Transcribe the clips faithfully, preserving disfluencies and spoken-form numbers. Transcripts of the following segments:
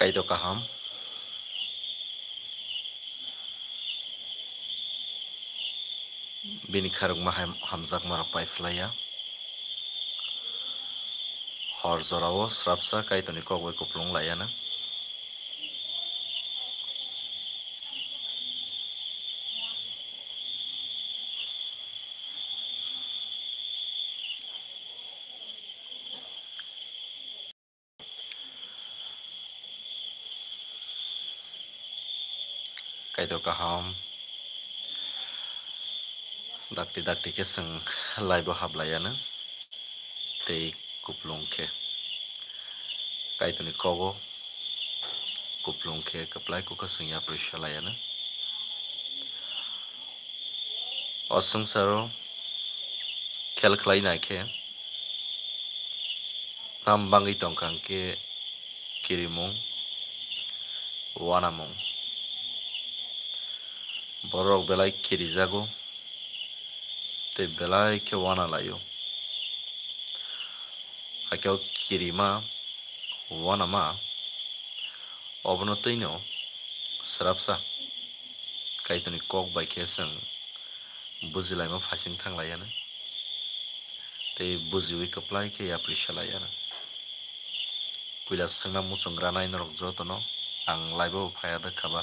Kaitor kaham. Bini kharokma ham-, hamjakmarok pai phlaiya. Hor jorao srapsa Kaitorni kok bai kupulung laiya na. Kaitor kaham. Dakti dakti khe chwng live o hablaiya na. Tei kupulung khe Kaitorni kogo kupulung khe kwplai kukha chwng yapri salaiya na. O swngcharo khel khlai nai khe tam bangwi tongkha hwnkhe kirimung, uanamung. Borok belai kirijago tei belai khe uana laio. Hakhe o kirima, uanama, obono twino srapsa Kaitorni kok bai khe chwng bujilaima phaising thanglaiya na. Tei bujiwi kwplai khe yapri salaiya na. Puila swngna muchungra nai norok jotono ang live o phaiya da khaba.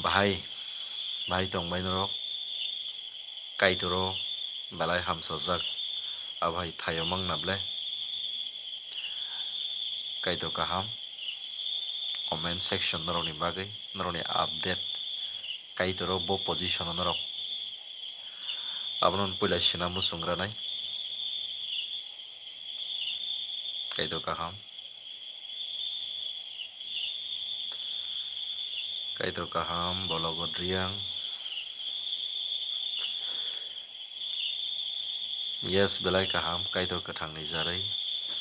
Bahai, bahai tongbai norok. Kaitoro belai hamsajak. Abo hai thaio mangna ble. Kaitor kaham. Comment section norokni bagwi, norokni update. Kaitoro bo position o norok. Abono puila sina muchungra nai. Kaitor kaham. Kaitor kaham, bologo driang. Yes, belai kaham, Kaitor kwthangni jarwi.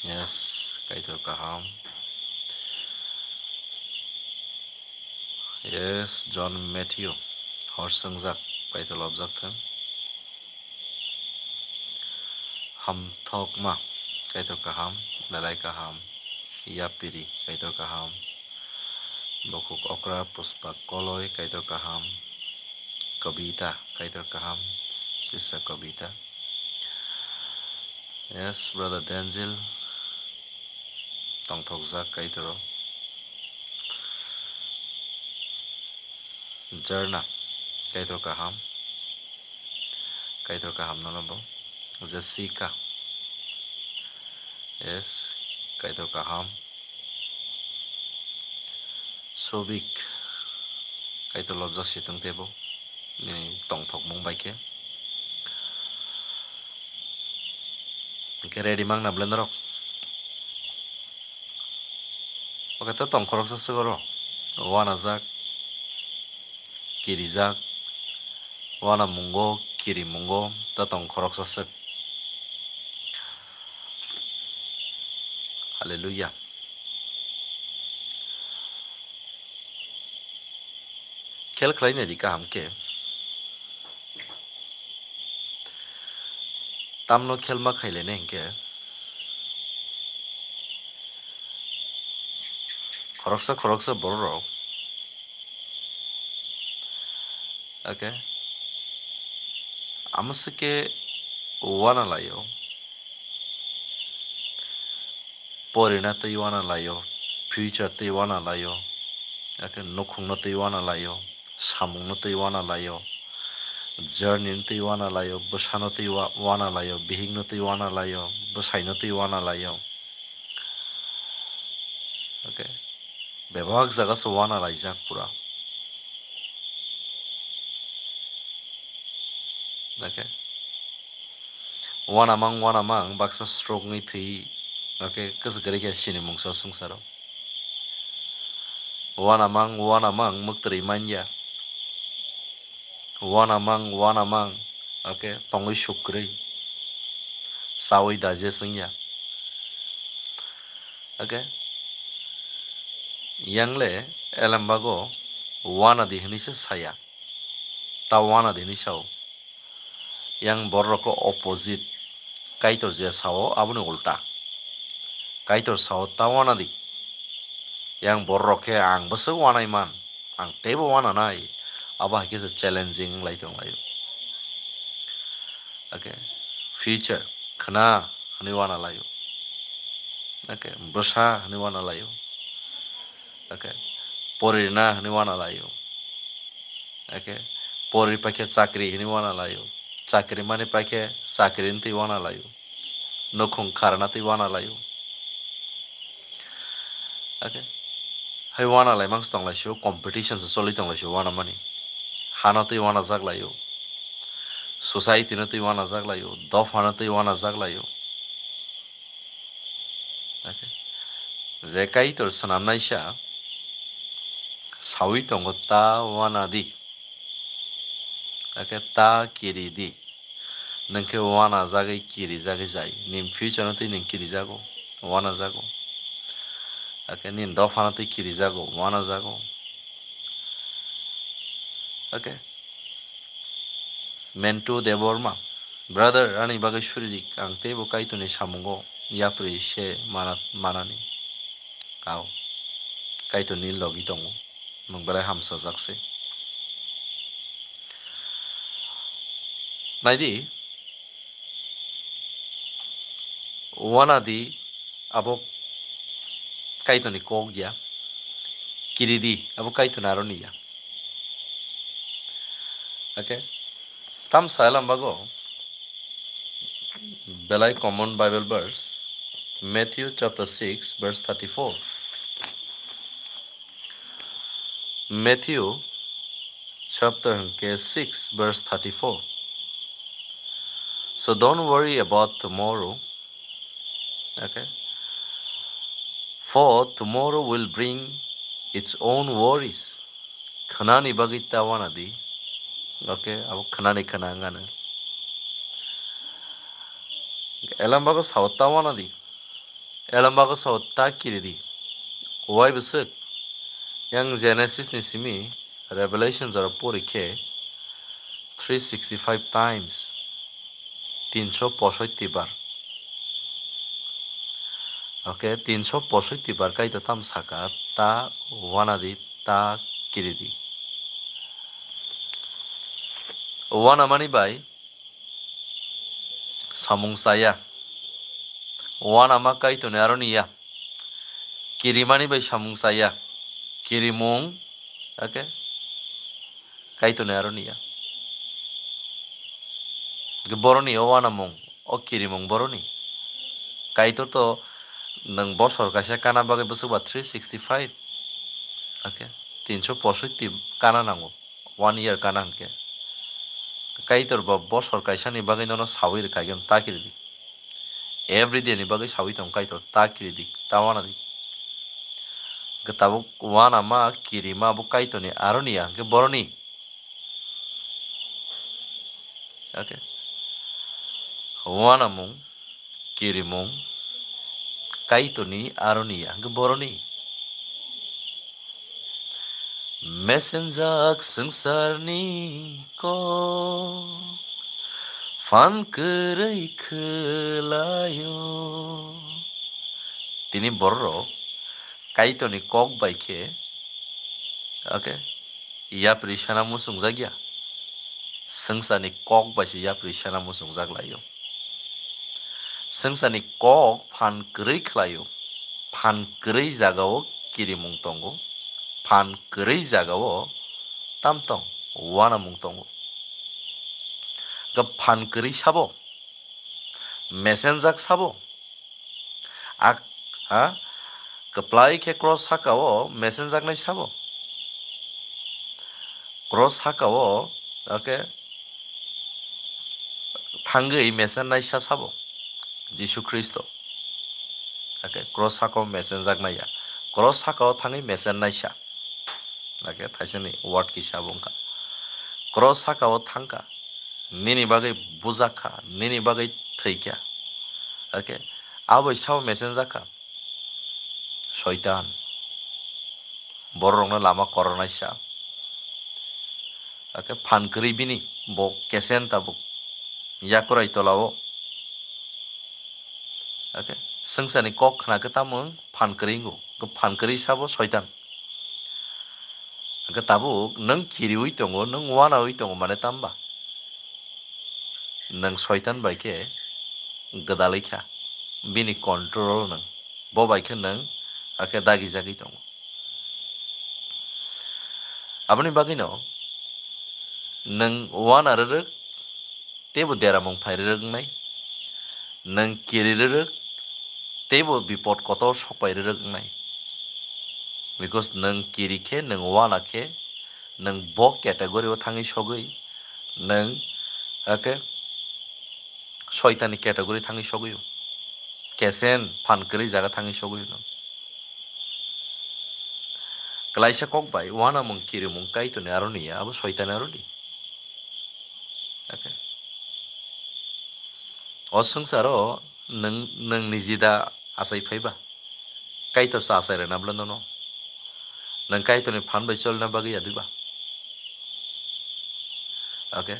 Yes, Kaitor kaham. Yes, John Matthew, hor swngjak, Kaitor lobjak thang. Hamthokma, Kaitor kaham, belai kaham, yapiri, Kaitor kaham, bokhuk okra, puspa koloi, Kaitor kaham, Kobita, Kaitor kaham, sisa Kobita. Yes, brother Denzil, tongthokjak Kaitoro. Jarna, Kaitor kaham. Kaitor kaham nono bo. Jessica. Yes, Kaitor kaham. Sobik. Kaitor lobjak si tong tebo. Nini tongthokmung bai khe. Hwnkhe ready mangna ble norok. Oke, to tong khoroksa swk oro. Uanajak, kirijak, uanamungo, kirimungo, to tong khoroksa swk. Hallelujah. Khel khlai nai di kaham khe. Tamno khel ma khailai nai hinkhe khoroksa khoroksa borok rok, okay, amo se khe uana laio. Porina tei uana laio, future tei uana laio, ake nukhungno tei uana laio, samungno tei uana laio, journey no tei uana laio, bwsano tei ua-, uana laio, bihikno tei uana laio, bwsaino tei uana laio. Okay. Bebak jaga se uana laijak pura. Okay. Uanamang, uanamang, baksa stroke wngwi thwi, okay, kwchwk kwrwi khe sinimung so swngcharo. Uanamang, uanamang, mwktwrwi manya. Uanamang, uanamang, okay, tongwi suk kwrwi, chawi digest wngya. Okay. Yang le elembago uana di hwnwi se saya. Ta uana di hwnwi sao. Yang borok rok opposite. Kaitor je sao, aboni ulta. Kaitor sao, ta uana di. Yang borok khe ang bwswk wanai man, ang teibo wananai, abo hai khe se challenging wng lai tong lai. Okay, future khna hwnwi wana lai o. Okay, bwsa hwnwi wana lai o. Okay, porirna hwnwi wana lai o. Okay, pori paikhe chakri hwnwi wana lai o. Chakri mani paikhe chakri hwnwi wana lai o. Nukhung kharna twi wana lai o. Okay. Hai wana lai mang tong lai sio, competition se choli tong lai sio wana mani. Hano twi wana jak lai o. Society no twi wana jak lai o. Dopha no twi wana jak lai o. Okay. Je Kaitor swnam naisa sawi tongo ta wana di. Ake ta kiri di. Nwng khe wana jagwi kiri jagwi jai. Nin future no twi nwng kiri jago, wana jago. Ake nin dopha no twi kiri jago, wana jago. Ake Mentu Debbarma, brother, ani bagwi suri dik, ang teibo Kaitorni samungo yapri se mana, manani. Ao, Kaitorni logi tongo. Nwng belai hamsajak se. Naidi, wana di abo Kaitorni kok ya, kiri di abo Kaitorni aroni ya. Okay? Tam salam bago belai common Bible verse, Matthew chapter six, verse thirty-four. Matthew chapter hwnkhe six, verse thirty-four. So don't worry about tomorrow. Okay? For tomorrow will bring its own worries. Khwnani bagwi ta wana di. Okay, abo khwnani khwna wngano. Elam bago sao ta wana di. Elam bago sao ta kiri di. Wai bwswk? Yang Genesis ni simi Revelation jora pori khe three sixty-five times, tinso posoiti bar. Okay, tinso posoiti bar Kaitor tam saka, ta wana di, ta kiri di. Wana mani bai samung chaya. Wana ma Kaitorni aroni ya. Kirimani bai samung chaya. Kirimung, okay? Kaitorni aroni ya. Boroni o wanamung, o kirimung boroni. Kaitor to nwng bosor kaisa kana bagwi bwswk ba three sixty-five. Okay? Tinso posoiti kana nango. One year kana hwnkhe. Kaitor bo bosor kaisani bagwi nono sawi rwkha, ta kiri di. Every day ni bagwi sawi tong Kaitor, ta kiri di, ta wana di. Hwnkhe tabuk wana ma kiri ma bo Kaitorni aroni ya, hwnkhe boroni. Okay. Wanamung, kirimung, Kaitorni aroni ya, hwnkhe boroni. Mesenjak swngcharni kok phan kwrwi khwlaio. Tini bororok Kaitorni kok bai khe, okay, yapri sana muchungjakya. Swngcharni kok bai se yapri sana muchungjak laio. Swngcharni kok phan kwrwi khlaio. Phan kwrwi jagao kirimung tongo. Phan kwrwi jagao tam tong, wanamung tongo. Ga phan kwrwi sabo, mesenjak sabo. Ak, ha? Kwplai khe cross saka-o mesenjaknai sabo. Cross saka-o, okay, thangwi mesennaisa sabo Jisu Khristo. Okay, cross saka-o mesenjaknai ya. Cross saka-o thangwi mesennaisa. Lake thaisani word kisa bo wngkha. Cross saka-o thangkha, nini bagwi bujakha, nini bagwi thwikha. Lake aboi sao mesenjakha Soitan. Bororokno lama korornaisa. Lake phan kwrwi bini bo kesen tabuk yakurai tolao. Okay. Swngcharni kok khna khe tamo wng phan kwrwi wngo. Khe phan kwrwi sabo Soitan. Hwnkhe tabuk nwng kiriui tongo, nwng wanaui tongo mane tamba? Nwng Soitan bai khe gwdalwi kha, bini control nwng, bo bai khe nwng hakhe dagijagwi tongo. Aboni bagwino nwng wana rwrwk, teibo deramung phai rwrwk wngnai, nwng kiri rwrwk, teibo bipot kotor sokpai rwrwk wngnai. Because nwng kiri khe, nwng wana khe, nwng bo category o thangwi sogwi, nwng, hakhe, Soitanni category thangwi sogwi o. Kesen phan kwrwi jaga thangwi sogwi o nwng. Klaisa kok bai wanamung kirimung Kaitorni aroni ya, abo Soitanni aroni. Okay. O swngcharo nwng, nwng niji da achai phaiba? Kaitor sa achai rwna bwle nono? Nwng Kaitorni phan bai cholna bagwi ya diba? Okay.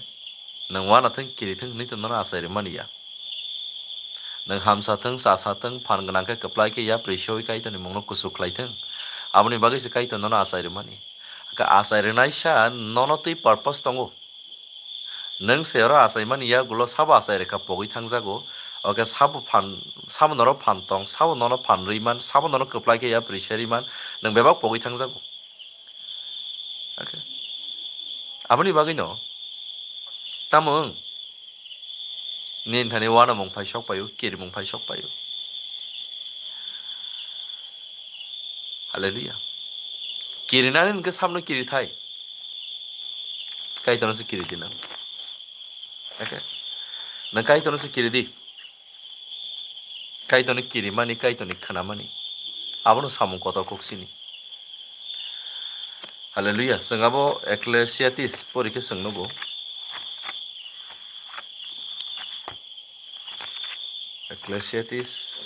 Nwng wana thung, kiri thung hwnwi to nono achai rwmani ya. Nwng hamsa thung, chasa thung, phan gwnang khe kwplai khe yapri seui Kaitorni mungno kuchuk khlai thung. Aboni bagwi se Kaitor nono achai rwmani. Hakhe achai rwnaisa nono twi purpose tongo. Nwng se oro achaimani yagulo sabo achai rwkha pogwi thangjago. Hakhe sabo phan, sabo norok phan tong, sabo nono phan rwi man, sabo nono kwplai khe yapri serwi man, nwng bebak pogwi thangjago. Hakhe aboni bagwino tamo wng? Nini thani wanamung phai sok paio, kirimung phai sok paio. Hallelujah. Kirinani hwnkhe samno kiri thai. Kaitorno se kiri di nang. Okay. Nang Kaitorno se kiri di. Kaitorni kirimani, Kaitorni khwnamani. Abono samung kotor kok sini. Hallelujah. Chwng abo Ecclesiastes pori khe chwng nugo. Ecclesiastes.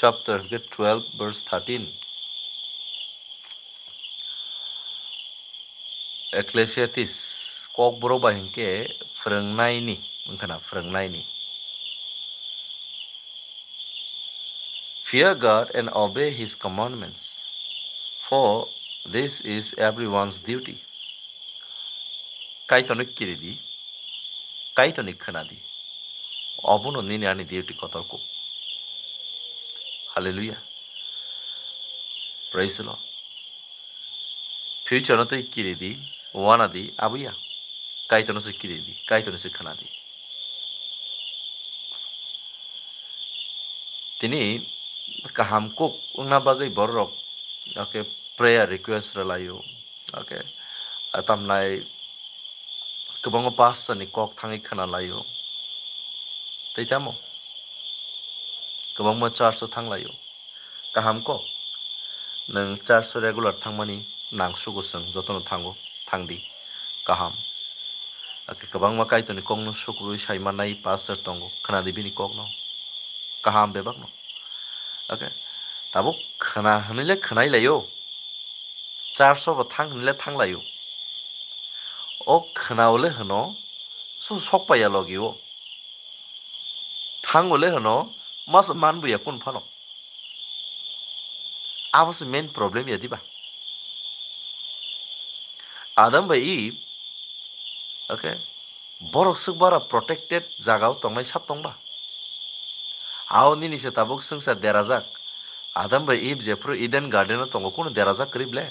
Chapter hwnkhe twelve verse thirteen. Ecclesiastes kokborok bai hwnkhe phwrwngnaini, wngkhana phwrwngnaini. Fear God and obey his commandments, for this is everyone's duty. Kaitorno kiri di, Kaitorni khwna di. Obono nini ani duty kotor kuk. Hallelujah. Praise the Lord. Future no tei kiri di, wana di, abuya. Kaitorno se kiri di, Kaitorno se khwna di. Tini kaham kuk wngna bagwi bororok, okay, prayer request rwlaio, okay, tamnai kwbangma pastor ni kok thangwi khwnalaio, tei tamo kwbangma church o thanglaio. Kaham kok, nwng church o regular thangmani nang sugo, chwng jotono thango, thangdi, kaham. Ake kwbangma Kaitorni kokno sukrui sai mannai pastor tongo, khwnadi bini kokno, kaham bebakno. Ake tabuk khwna hwnwi le khwnai laio, church o bo thang hwnwi le thang laio. O khwnao le hwno, su sok paiya logi o. Thango le hwno, masa man buya kun phano. Abo se main problem ya diba? Adam bai Eve, okay, borok swk bara protected jaga o tongnai sab tongba? Ao nini se tabuk swngchar derajak. Adam bai Eve jephru Eden Garden o tongo, kunu derajak kwrwi ble?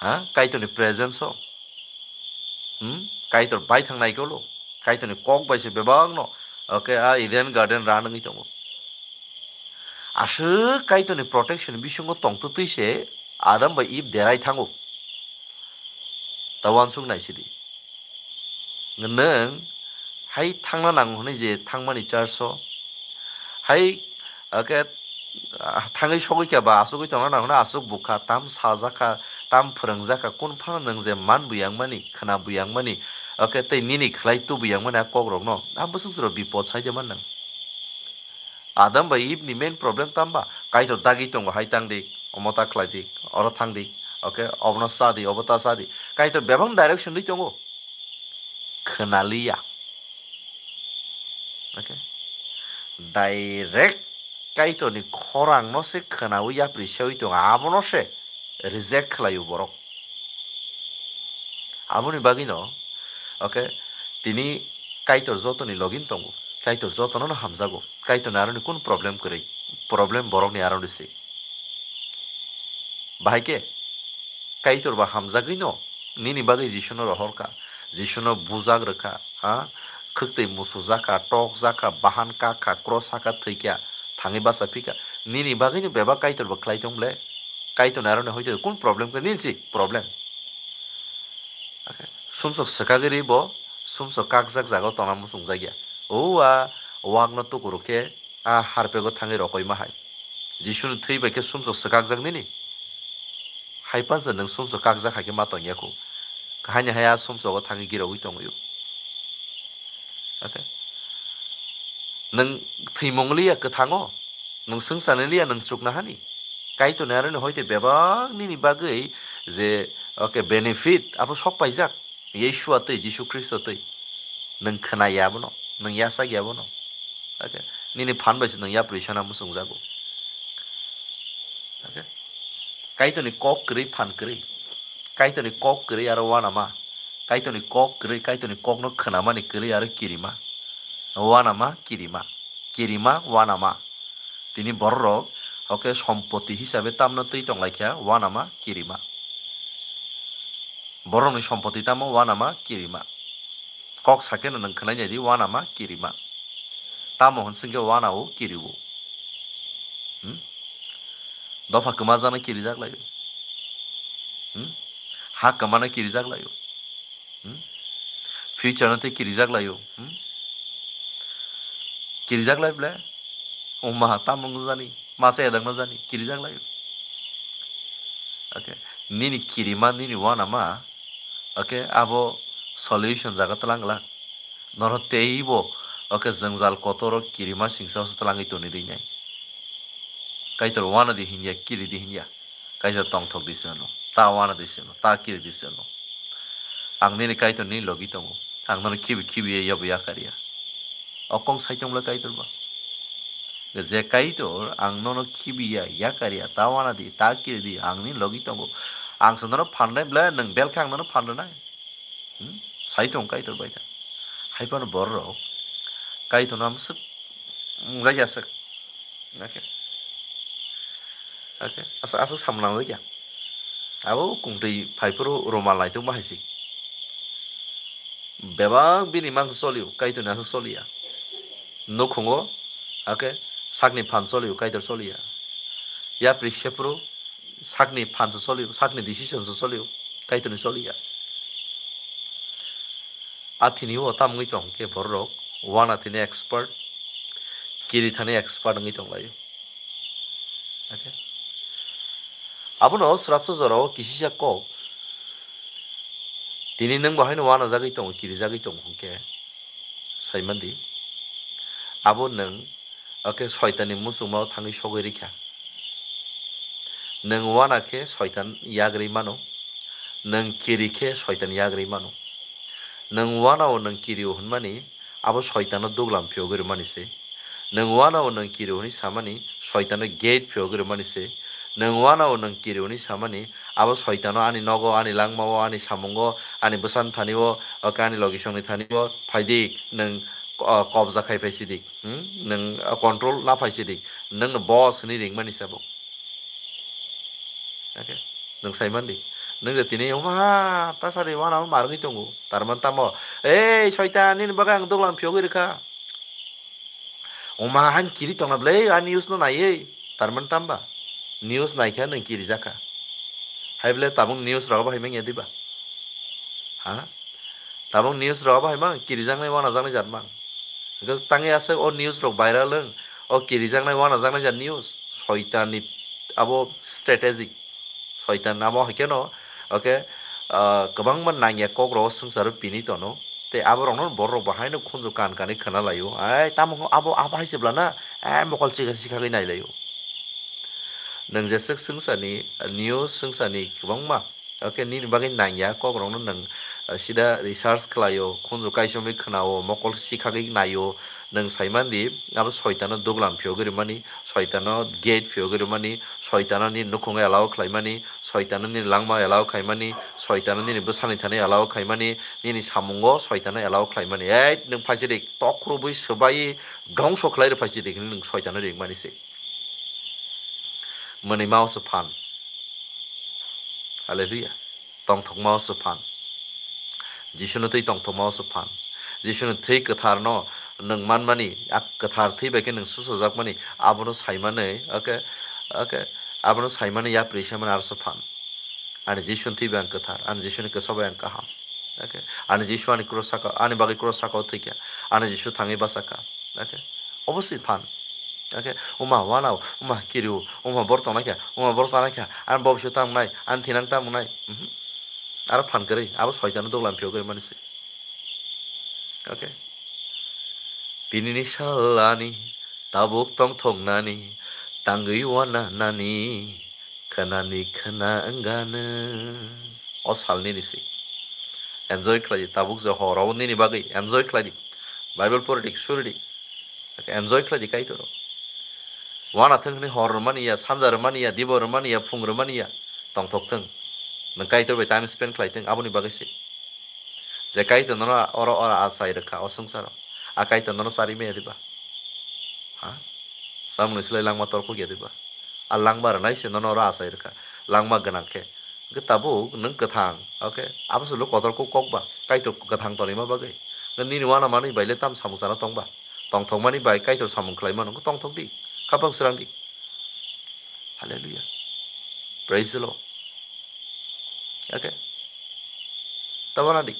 Ha? Kaitorni presence o. Hmm? Kaitor bai thang nai kolo. Kaitorni kok bai se bebakno, okay, a Eden Garden ra nangwi tongo. Aswk Kaitorni protection bisingo tongtwtwi se Adam bai Eve derai thango. Ta uansuk nai sidi. Nwng hai thangna nango hwnwi je thangmani church o, hai, okay, ah, thangwi sogwi khe ba asugwi tongna nango hwnwi asuk bukha, tam sajakha, tam phwrwngjakha, kun phano nwng je man buyangmani, khwna buyangmani, okay, tei nini khlai tu buyangmani a kokrokno, a bwswk chwrok bipot sai de man nwng. Adam bai Eve ni main problem tamba? Kaitor dagi tongo, hai tang di, omo ta khlai di, oro thang di, okay, obono sa di, obo ta sa di. Kaitor bebak direction di tongo. Khwnaliya. Okay. Direct Kaitorni khorangno se khwnawi yapri sewi tongo, abono se reject khlaio borok. Aboni bagwino, okay, tini Kaitor jotoni login tongo, Kaitor jotono no hamjago, Kaitorni aroni kun problem kwrwi, problem borokni aroni se. Bahai khe Kaitor ba hamjagwi no nini bagwi Jisuno rohor kha, Jisuno bujak rwkha, ha? Khwktwi musujak kha, tokjak kha, bahan kak kha, cross saka thwi kha, thangwi bacha phi kha. Nini bagwi no bebak Kaitor ba khlai tong ble? Kaitorni aroni hoite kun problem kha? Nini si problem. Okay. Sumsok swkagwi rwi bo, sumsok kakjak jaga o tongna muchungjak ya. O a wak no tuku rw khe, a harpego thangwi rokoima hai. Jisuni thwi bai khe sumsok swkakjak nini. Hai pansa nwng sumsok kakjak hai khe ma tongya khu. Haini hai a sumsogo thangwi girogwi tongwi o. Okay. Nwng thwimung liya kwthango. Nwng swngcharni liya nwng chukna hani. Kaitorni aroni hoite bebak nini bagwi je, okay, benefit abo sok paijak. Yeshua twi, Jisu Khristo twi. Nwng khwnaya abono, nwng yachak ya abono. Okay. Nini phan bai se nwng yapri sana muchungjago. Okay. Kaitorni kok kwrwi, phan kwrwi. Kaitorni kok kwrwi aro uanama. Kaitorni kok kwrwi, Kaitorni kokno khwnamani kwrwi aro kirima. Uanama, kirima. Kirima, uanama. Tini bororok, okay, sompoti hisabe tamno twi tonglaikha, uanama, kirima. Borokni sompoti tamo uanama kirima. Kok sakeno nwng khwnai naidi uanama kirima. Tamo hwn singkhe uanao kirio. Hmm? Dopha kwmajakno kirijak laio. Hmm? Ha kwmano kirijak laio. Hmm? Future no tei kirijak laio. Hmm? Kirijak lai ble. Oma tamo wng jani. Masa edang no jani. Kirijak laio. Okay. Nini kirima, nini uanama. Okay. Abo solution jaga tlang glak. Norok teibo. Okay. Jwngjal kotor o kirima singsa se tlangwi toni di nai. Kaitor uana di hinya, kiri di hinya. Kaitor tongthok di se hwno, ta uana di se hwno, ta kiri di se hwno. Ang nini Kaitor nini logi tongo. Ang nono khibi khibi ya, yabo yakar ya. O kong sai tong bwle Kaitor ba. Je Kaitor ang nono khibi ya, yakar ya, ta uana di, ta kiri di, ang nini logi tongo. Ang se nono phan rwnai bwle, nwng bel khe ang nono phan rwnai. Hmm? Sai tong Kaitor bai ta. Hai phano bororok Kaitorno amswk wngjak ya swk. Okay. Okay. Asa, asa samung nangjak ya. Abo kungtwi phai phuru romal naitok ma hai si. Bebak bini mang solio, Kaitorni aswk soliya. Nukhungo, okay, sakni phan solio, Kaitor soliya. Yapri sephuru, sakni phan se solio, sakni decision se solio, Kaitorni soliya. Athini o tamungwi tong khe bororok, uana thani expert, kiri thani expert wngwi tong laio. Okay. Abono srapsa jorao kisisa kok, tini nwng bo haino uana jagwi tongo, kiri jagwi tongo hwnkhe, saimandi, abo nwng, okay, soitanni muchungmao thangwi sogwi rikha. Nwng uana khe soitan yagrwi mano, nwng kiri khe soitan yagrwi mano. Nwng uanao nwng kirio hwnmani abo soitano duglam phiyogwi rwmani se. Nwng uanao nwng kirio hwnwi samani soitano gate phiyogwi rwmani se. Nwng uanao nwng kirio hwnwi samani abo soitano ani nogo, ani langmao, ani samungo, ani bwsani thanio, okay, ani logisongni thanio phaidi nwng, uh, kobja khai phaisidi. Hmm? Nwng, uh, control na phaisidi. Nwngno boss hwnwi ringmani se abo. Okay? Nwng saimandi. Nwng je tini, "Oma, ta sari uanao marwgwi tongo." Tarman tamo, "Ei, soitan, nini bagwi ang duglam phiyogwi rwkha." Oma, hain kiri tongna bwle, a news no naiwi. Tarman tamba? News naikha nwng kirijakha. Hai bwle tabuk news rogo bahai manya diba? Ha? Tabuk news rogo bahai mang, kirijaknai, uanajaknai jat mang. Because tangwi aswk o news rok viral wng, o kirijaknai, uanajaknai jat news. Soitanni abo strategic. Soitan abo hai kheno, okay, ah, kwbangma nangya kok rok swngcharo pini tono. Tei aborokno borok bo haino khunju kan kanwi khwna laio. Ai, tamo abo, abo hai se bwlana, Eh, mokol chikha chikhagwi nailaio. Nwng jeswk swngcharni, news swngcharni kwbangma, okay, nini bagwi nangya kokrokno nwng, uh, sida research khlaio, khunju kaisomwi khwnao, mokol chikhagwi naio, nwng saimandi abo soitano duglam phiyogwi rwmani, soitano gate phiyogwi rwmani, soitano nini nukhungo allow khlaimani, soitano nini langma allow khaimani, soitano nini bwsani thani allow khaimani, nini samungo soitano allow khlaimani. Ei, nwng phaisidi tokrubwi swbai dhongso khlai rw phaisidi hwnwi nwng soitano ringmani se. Mwnwi mao se phan. Hallelujah. Tongthokmao se phan. Jisuni twi tongthokmao se phan. Jisuni thwi kwtharno nwng manmani, a kwthar thwi bai khe nwng susajakmani, abono saimanwi, okay, okay, abono saimanwi yapri saimanwi aro se phan. Ani Jisuni thwi bai ang kwthar, ani Jisuni kwsa bai ang kaham. Okay. Ani Jisu ani cross saka, ani bagwi cross saka o thwikha. Ani Jisu thangwi bachakha. Okay. Oboswi phan. Okay. Uma wanao, uma kiriu, uma bor tongnaikha, uma bor chanaikha, ani bobiswt tamo nai, ani thinang tamo nai. Mhm. Aro phan kwrwi, abo soitano duglam phiyogwi mani se. Okay. Tinini salani, tabuk tongthoknani, tangwi wana nani, khwnani khwna wngano. O sal nini se. Enjoy khlai di, tabuk je horo nini bagwi enjoy khlai di. Bible pori di, suri di. Enjoy khlai di Kaitor. Wana thwng hwnwi hor rwmani ya, sanja rwmani ya, dibo rwmani ya, phung rwmani ya. Tongthok thwng. Nwng Kaitor bai time spend khlai thwng, aboni bagwi se. Je Kaitor nono oro oro achai rwkha o swngcharo. A Kaitor nono chari maya diba? Ha? Samungni slai langma torkok ya diba? A langma rwnai se nono oro achai rwkha. Langma gwnang khe. Hwnkhe tabuk nwng kwthang, okay? Abo se lo kotor kok kok ba? Kaitor kwthang tonima bagwi. Nini wana manwi bai le tam samung chana tong ba? Tongthokmani bai Kaitor samung khlai mano, wngkhe tongthok di. Khapang srang di. Hallelujah. Praise the Lord. Okay. Tabana di.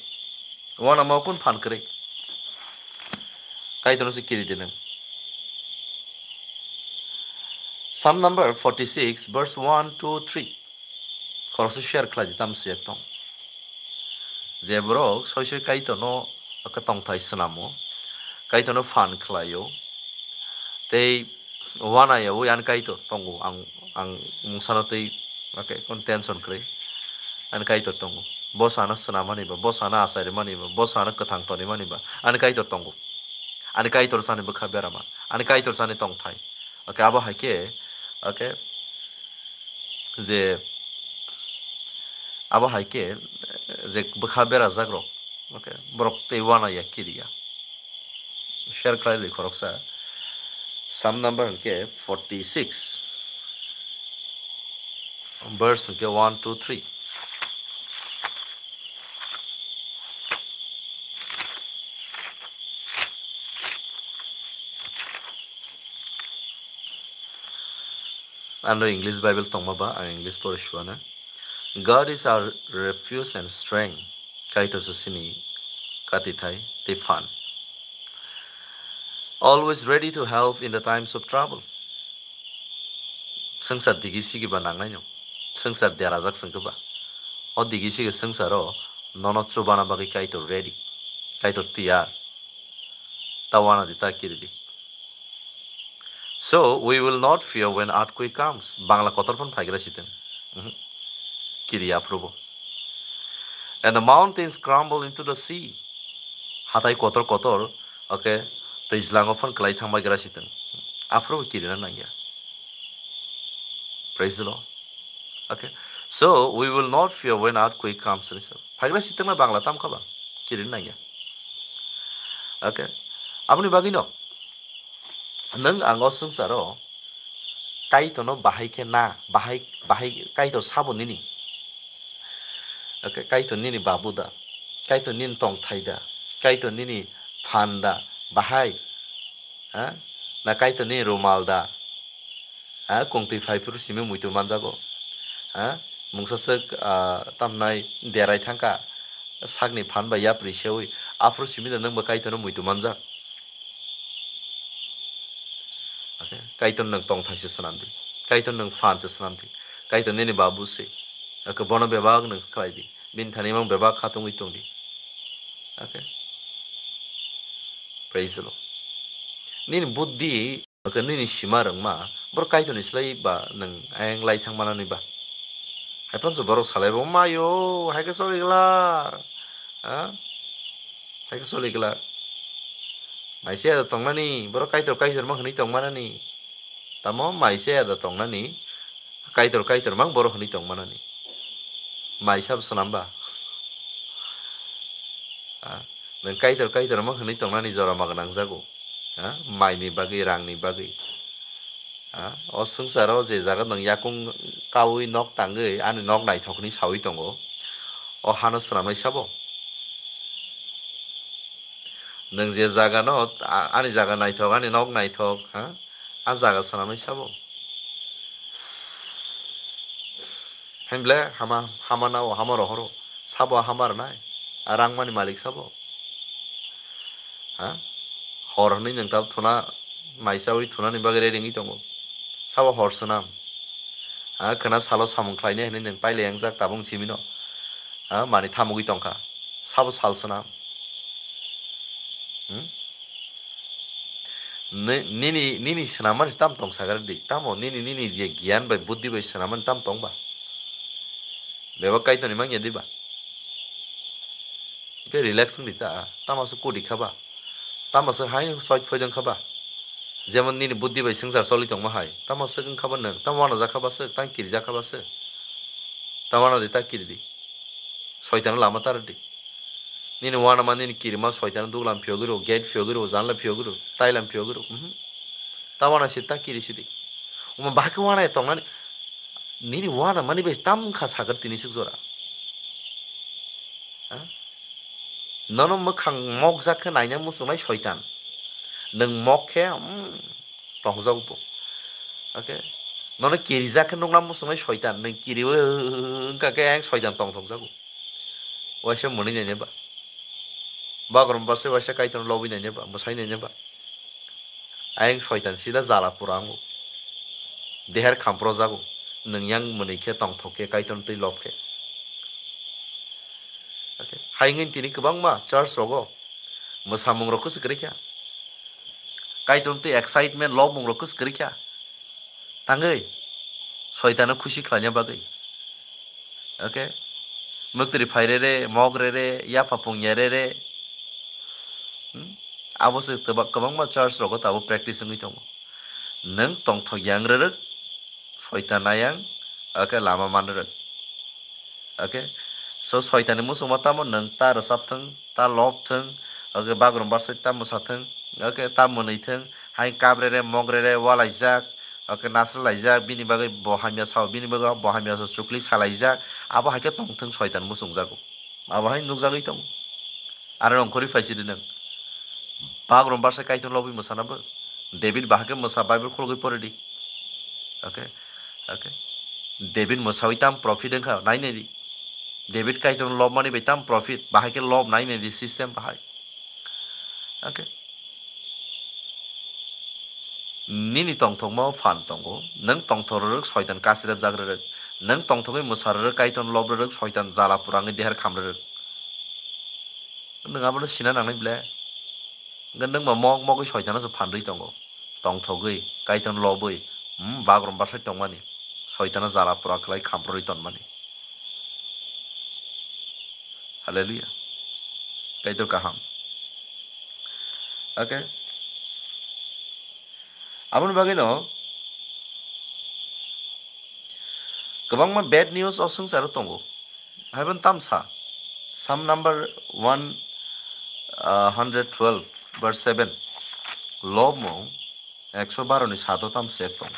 Wana mau kun phan kwrwi. Kaitorno se kiri di nwng. Psalm number forty-six, verse one, two, three. Khoroksa share khlai di, tamo siyek tong. Je borok soi soi Kaitorno ake tongthai swnamo, Kaitorno phan khlaio, tei wana yaui ani Kaitor tongo, ang, ang mungsano tei ake kon tension kwrwi ani Kaitor tongo. Bo sana swnamani ba, bo sana achairwmani ba, bo sana kwthang tonimani ba ani Kaitor tongo. Ani Kaitor sani bwkha berama, ani Kaitor sani tongthai. Ake abo hai khe, ake je abo hai khe je bwkha berajak rok, okay, borok tei wana ya kiriya. Share khlai li khoroksa. Psalm number hwnkhe forty-six, verse hwnkhe one, two, three. Ano English Bible tongma ba, ang English pore suana. God is our refuge and strength. Kaitor se sini katithai tei phan. Always ready to help in the times of trouble. Swngchar digi sigi ba nangnaino. Swngchar derajak sengkhe ba. O digi sigi swngcharo nono chubana bagwi Kaitor ready. Kaitor tiyar. Ta wana di, ta kiri di. So we will not fear when earthquake comes. Bangla kotor phan phaigra siteng. Mhm. Kiri aphrubo. And the mountains crumble into the sea. Hatai kotor kotor, okay, twijlango phan kwlai thangbai gra siteng. Aphrubo kirina nangya. Praise the Lord. Okay. So we will not fear when earthquake comes. Phaigra sitengma bangla tam khaba. Kirina nangya. Okay. Aboni bagwi no. Nwng ang o swngcharo Kaitorno bahai khe na, bahai, bahai Kaitor sabo nini. Okay, Kaitor nini babu da, Kaitor nini tongthai da, Kaitor nini phan da, bahai, ha? Na Kaitor nini rumal da, ha? Kungtwi phai phuru simi muitu manjago, ha? Mungsa swk, ah, tamnai derai thangkha, sakni phan bai yapri sewi, aphuru simi da nwng bo Kaitorno muitu manjak. Okay? Kaitor nwng tongthai se swnam di. Kaitor nwng phan se swnam di. Kaitor nini babu se. Okay, bono bebak nwng khlai di. Bini thani mang bebak khatungwi tong di. Okay? Praise the Lord. Nini buddhi Hwnkhe nini sima rwngma, borok Kaitorni slai ba nwng ayang lai thang manani ba? Haiphano se borok salai bo, "Mayo, hai khe choli glak, ha? Hai khe choli glak." Mai se ya da tongnani, borok Kaitor, Kaitor ma hwnwi tong manani. Tamo mai se ya da tongnani, Kaitor, Kaitor mang borok hwnwi tong manani. Mai sabo swnam ba? Ha? Nwng Kaitor, Kaitor mang hwnwi tongnani jora ma gwnang jago. Ha? Maini bagwi, rangni bagwi. Ha? O swngcharo je jaga nwng yakung kaui nok tangwi ani nok naithok hwnwi saui tongo, o hano swnamnai sabo? Nwng je jaga no, a-, ani jaga naithok, ani nok naithok, ha? A jaga swnamnai sabo? Himble hama, hama nao, hama rohoro. Sabo hama rwnai. A rangmani malik sabo? Ha? Hor hwnwi nwng tab thuna, mai chaui thunani bagwi ready wngwi tongo. Sabo hor swnam? Ha? Khwna salo samung khlainai hwnwi nwng pailai wngjak tabung simino. Ha? Mani thamugwi tongkha. Sabo sal swnam? Hmm? Ni-, nini, nini swnamani tam tong sakha di. Tamo nini, nini je giyan bai buddhi bai swnamani tam tong ba? Bebak Kaitorni mangya di ba? Khe relax wng di ta. Tamo se kodi kha ba? Tamo se hai soi phoidong kha ba? Jemon nini buddhi bai swngchar choli tongma hai. Tamo se wng kha ba nwng? Tamo wana ja kha ba se? Tang kiri ja kha ba se? Tamo wana di, ta kiri di. Soitano lama tar di. Nini wana ma nini kirima soitano duglam phiyogwi rw, gate phiyogwi rw, janla phiyogwi rw, tailam phiyogwi rw. Mhm. Ta wana si ta kiri si di. Uma bahai khe wana ya tongnani. Nini wana mani bai tam kha sakar tini suk jora. Ha? Nono mwkhang mokjak khe naina muchungnai soitan. Nwng mok khe, mm, tongthokjago bo. Okay? Nono kirijak khe nukna muchungnai soitan, nwng kiriwi wngkha khe ayang soitan tongthokjago. Waisa mwnwi nainai ba? Bagrum bwsai waisa Kaitorno lobwi nainai ba? Mwsai nainai ba? Ayang soitan sida jala pura wngo. Deher khamprojago. Nwng yang mwnwi khe tongthok khe Kaitorno twi lob khe. Okay. Hai wngwi tini kwbangma church rogo mwsamung rok khe se kwrwi kha. Kaitorno twi excitement lobmung rok khe se kwrwi kha. Tangwi soitano khusi khlaina bagwi. Okay? Mwktwiri phai rere, mok rere, yapha pungya rere. Hmm? Abo se kwba-, kwbangma church rogo tabuk practice wngwi tongo. Nwng tongthok yang rwrwk, soitan ayang, okay, lama man rwrwk. Okay? So, soitani muchungma tamo nwng ta rwchap thung, ta lob thung, okay, bagrum bwsai ta mwsa thung, okay, ta mwnwi thung, hai kap rere, mok rere, walaijak, okay, nasra laijak, bini bagwi bo hamya sao, bini bagwi bo hamya sao, chukli salaijak, abo hai khe tong thung, soitan muchungjago. Abo hai nukjagwi tongo. Aro nongkhorwi phaisidi nwng. Bagrum bwsai Kaitorno lobwi mwsana bo. David bahai khe mwsa Bible khulugwi poridi. Okay. Okay. David mwsawi tam profit wngkha, nai naidi. David Kaitorno lobmani bai tam profit, bahai khe lob nai naidi system bahai. Okay. Nini tongthokma phan tongo, nwng tongthok rwrwk soitan kasirep jak rwrwk, nwng tongthokwi mwsa rwrwk Kaitorno lob rwrwk soitan jala pura wngwi deher kham rwrwk. Nwng abono sina nangnai ble? Hwnkhe nwng ba mok mogwi soitano se phanrwi tongo, tongthogwi Kaitorno lobwi, hmm, bagrum bwsai tongmani, soitano jala pura khlai khamprorwi tonmani. Hallelujah. Kaitor kaham. Okay. Aboni bagwino kwbangma bad news o swngcharo tongo. Haiban tamsa. Psalm number one, uh, hundred twelve, verse seven. Lobmung ekso baro ni sato tam sek tong.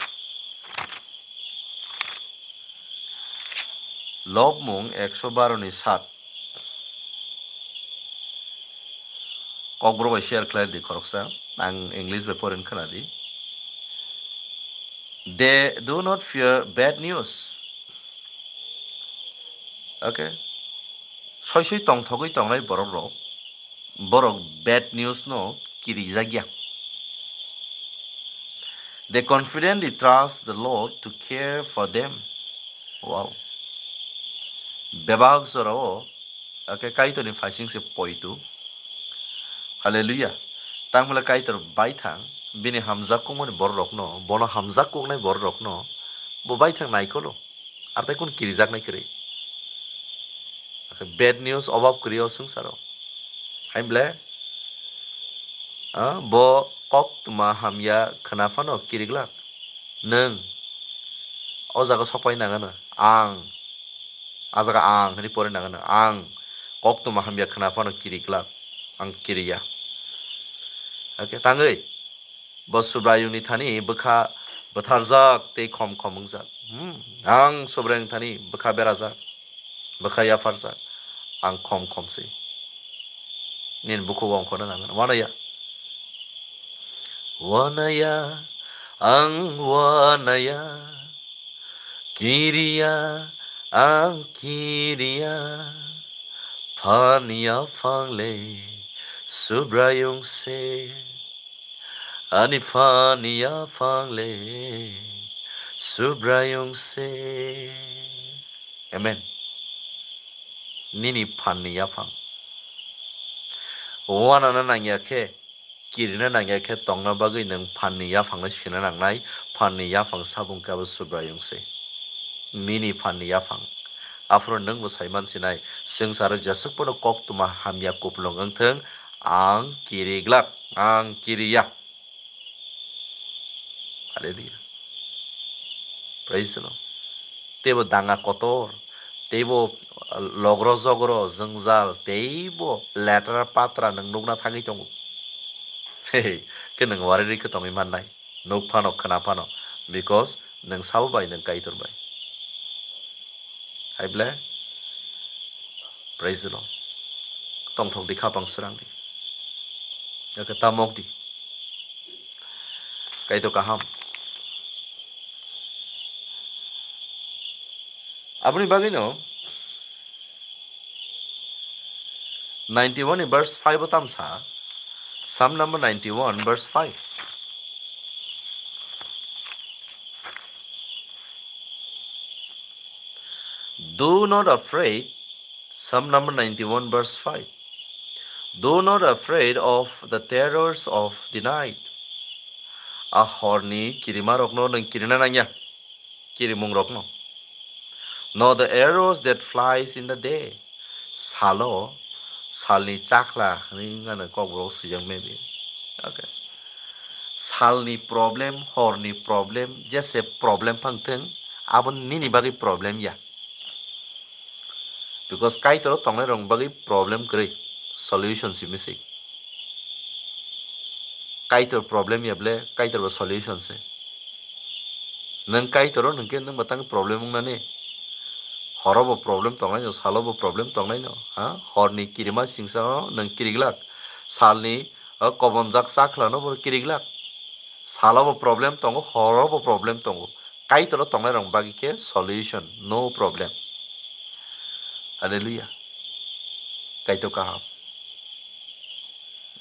Lobmung ekso baro ni sat. Kokborok bai share khlai di khoroksa. Ang English bai porin khna di. They do not fear bad news. Okay. Soi soi tongthogwi tongnai borok rok. Borok bad news no kirijak ya. They confidently trust the Lord to care for them. Wow. Bebak jorao, okay, Kaitorni phaising se poitu. Hallelujah. Tangmale Kaitor baithang, Bini hamjak kokmani bororokno, bono hamjak koknai bororokno bo baithang naikholo. Ar tai kunu kirijaknai kwrwi. Bad news obab kwrwi o swngcharo. Hai ble, ah, bo koktwma hamya khwna phano kiriglak. Nwng o jaga sokpai nangano. Ang, a jaga ang hinwi pori nangano. Ang koktwma hamya khwna phano kiriglak. Ang kiriya. Okay, tangwi. Bo Subraiyungni thani bwkha bwtharjak tei khom khom wngjak. Hmm, ang Subraiyungni thani bwkha berajak, bwkha yapharjak, ang khom khom se. Nini bukhugo ongkhorna nangano. Wanaya, wanaya, ang wanaya, kiriya, ang kiriya, phan yaphang le Subraiyung se. Ani phan yaphang le Subraiyung se. Amen. Nini phan ni yaphang. Wanana nangya khe, kirina nangya khe tongna bagwi nwng phan ni yaphang no sina nangnai, phan ni yaphang sabung khe abo Subraiyung se. Nini phan ni yaphang. Aphuru nwng bo saiman sinai, swngcharo jesuk pono koktwma hamya kupulung wngthung, ang kiriglak, ang kiriya. Hallelujah. Praise the Lord. Teibo danga kotor, teibo logro jogro, jwngjal, teibo letra patra nwng nukna thangwi tongo. Hey, khe nwng wari rikhe tongwi mannai. Nuk phano, khwna phano. Because nwng sabo bai, nwng Kaitor bai. Hai ble? Praise the Lord. Tongthok di, khapang srang di. Eke tamok di. Kaitor kaham. Aboni bagwino ninety-one ni verse five o tamsa, Psalm number ninety-one, verse five. Do not afraid, Psalm number ninety-one, verse five. Do not afraid of the terrors of the night. A horni kirimarokno nwng kirina nangya, kirimungrokno. Nor the arrows that flies in the day. Salo, salni chakhla hwnwi wngmano kokborok swijak maybe. Okay. Salni problem, horni problem, jese problem phang thung, abo nini bagwi problem ya. Because Kaitor o tongnai rok bagwi problem kwrwi, solution simi se. Kaitor problem ya ble, Kaitor bo solution se. Nwng Kaitor o nwng khe nwng bo tang problem wng nani. Horo bo problem tongnai no, salo bo problem tongnai no. Ha? Horni kirima singsa no nwng kiriglak. Salni, o, kobonjak chakhla no bo kiriglak. Salo bo problem tongo, horo bo problem tongo. Kaitor o tongnai rok bagwi khe solution, no problem. Hallelujah. Kaitor kaham.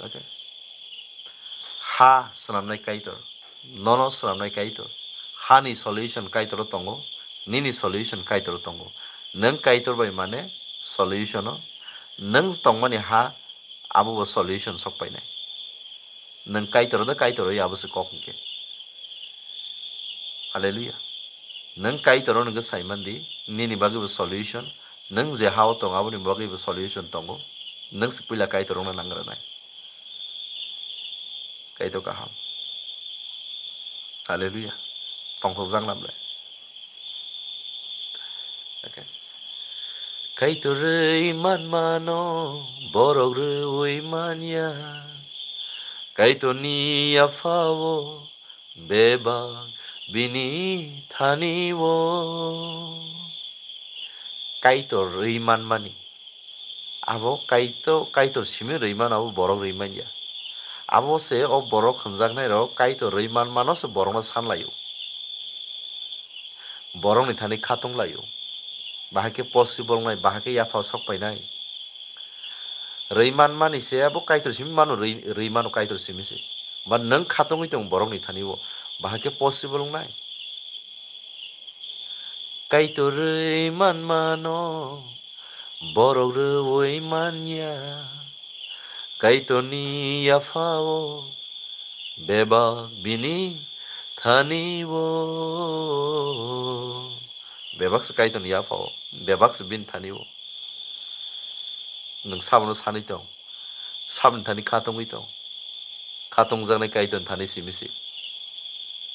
Okay. Ha swnamnai Kaitor, nono swnamnai Kaitor. Hani solution Kaitor o tongo, nini solution Kaitor o tongo. Nwng Kaitor bai mane solution o, nwng tongmani ha abo bo solution sok painai. Nwng Kaitor de Kaitor oi abo se kok hwnkhe. Hallelujah. Nwng Kaitor o nwngkhe saiman di, nini bagwi bo solution, nwng je ha o tongo aboni bagwi bo solution tongo. Nwng se puila Kaitor wngna nang rwnai. Kaitor kaham. Hallelujah. Tongthokjak na ble. Okay. Kaitor rwi manmano borok rwi manya. Kaitorni yaphao bebak bini thani o. Kaitor rwi manmani. Abo Kaitor, Kaitor simi rwi mano, abo borok rwi manya. Abo se o borok hwnjaknai rok Kaitor rwi manmano se borokno san laio. Borokni thani khatung laio. Bahai khe possible wngnai, bahai khe yaphao sok painai. Rwi manmani se abo Kaitor simi mano, rwi, rwi mano Kaitor simi se. Ba nwng khatungwi tong borokni thani o, bahai khe possible wngnai. Kaitor rwi manmano borok rwi manya. Kaitorni yaphao Bebak bini thani o. Bebak se Kaitorni yapha o. Bebak se bini thani o. Nwng sabono sanwi tong. Saboni thani kha tongwi tong. Kha tongjaknai Kaitorni thani simi se.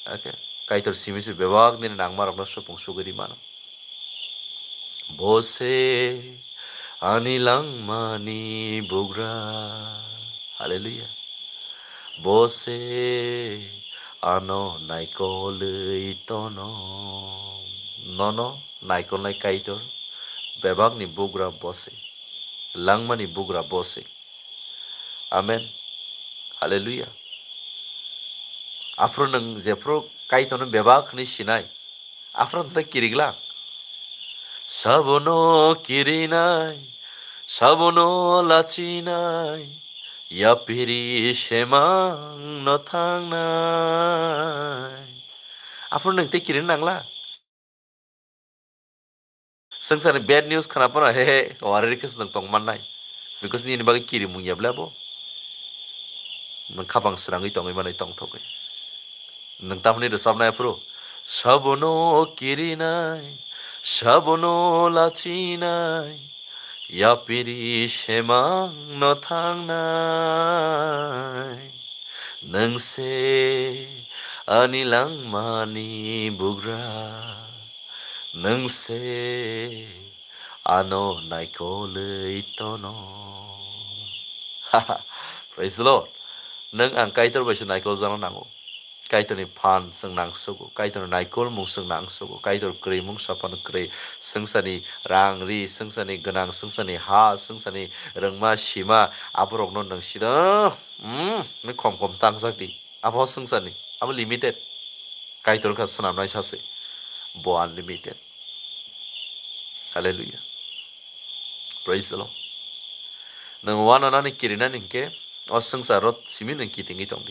Ake Kaitor simi se bebak nini nangmarokno supung sugwi rwi mano. Bo se ani langmani bugra. Hallelujah. Bo se ano naikolwi tono. Nono naikolnai Kaitor bebakni bugra bo se. Langmani bugra bo se. Amen. Hallelujah. Aphuru nwng jephuru Kaitorno bebak hwnwi sinai, aphuru nwng tei kirigla. Sabono kirinai, sabono lachinai, yapiri semangno thangnai. Aphuru nwng tei kirin nangla. Swngcharni bad news khwna phano he he wari rikhe se nwng tong mannai. Because nini bagwi kirimung ya ble bo. Nwng khapang srangwi tongwi manwi tongthokgwi. Nwng tamni rwchapnai aphuru. Sabono kirinai, sabono lachinai, yapiri semangno thangnai. Nwng se ani langmani bugra. Nwng se ano naikolwi tono. Praise the Lord. Nwng ang Kaitor bai se naikol jana nango. Kaitorni phan chwng nangsugo, Kaitorni naikolmung chwng nangsugo, Kaitor kwrwimung saphano kwrwi, swngcharni rang ri, swngcharni gwnang, swngcharni ha, swngcharni rwngma sima, aborokno nwng sida, mm, nwi khom khom tangjak di. Abo swngcharni, abo limited. Kaitor wngkha swnamnai sase, bo unlimited. Hallelujah. Praise the Lord. Nwng uananani kirinani hinkhe o swngcharo simi nwng kitingwi tongdi.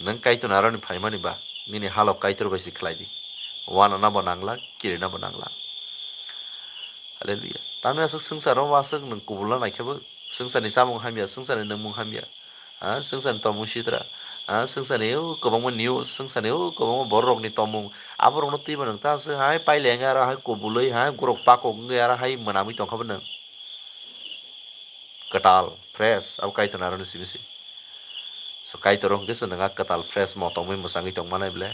Nwng Kaitorni aroni phaimani ba nini halok Kaitor bai se khlai di. Uanana bo nangla, kirina bo nangla. Hallelujah. Tamni aswk swngcharo aswk nwng kubulna naikhebo swngcharni chamung hamya, swngcharni nungmung hamya. Ha, swngcharni tongmung sitra. Ha, swngcharni o kwbangma news, swngcharni o kwbangma bororokni tongmung. Aborokno twibo nwng ta se hai paileng aro hai kubului hai gurok pakok wngwi aro hai mwnamwi tongkha bo nwng. Kwtal, fresh, abo Kaitorni aroni simi se. So Kaitor hwnkhe se nwng a kwtal, fresh, motongwi mwchangwi tong manai ble.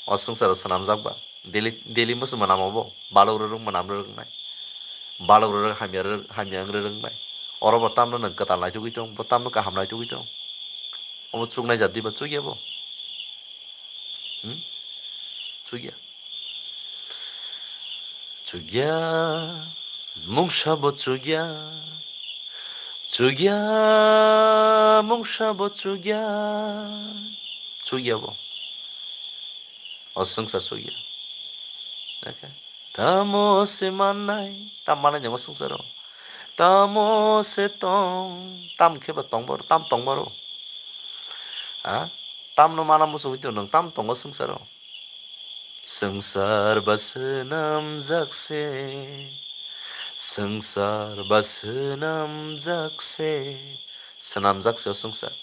O swngcharo swnamjak ba. Daily, daily mo se mwnamo bo. Balok rwrwng mwnam rwrwngnai. Balok rwrwng hamya rwrwng, hamya wng rwrwngnai. Oro bo tamno nwng kwtal naitugwi tong, bo tamno kaham naitugwi tong. Obo chuknai jat diba chukya bo? Hmm? Chukya. Chukya, mungsa bo chukya. Chukya, mungsa bo chukya. Chukya bo. O swngchar chukya. Tamo se mannai, tam mannai nang o swngcharo. Tamo se tong, tam khe ba tong baro, tam tong baro. Ha? Tamno mana muchungwi tong nwng, tam tongo swngcharo. Swngchar ba swnamjak se, swngchar ba swnamjak se, swnamjak se o swngchar.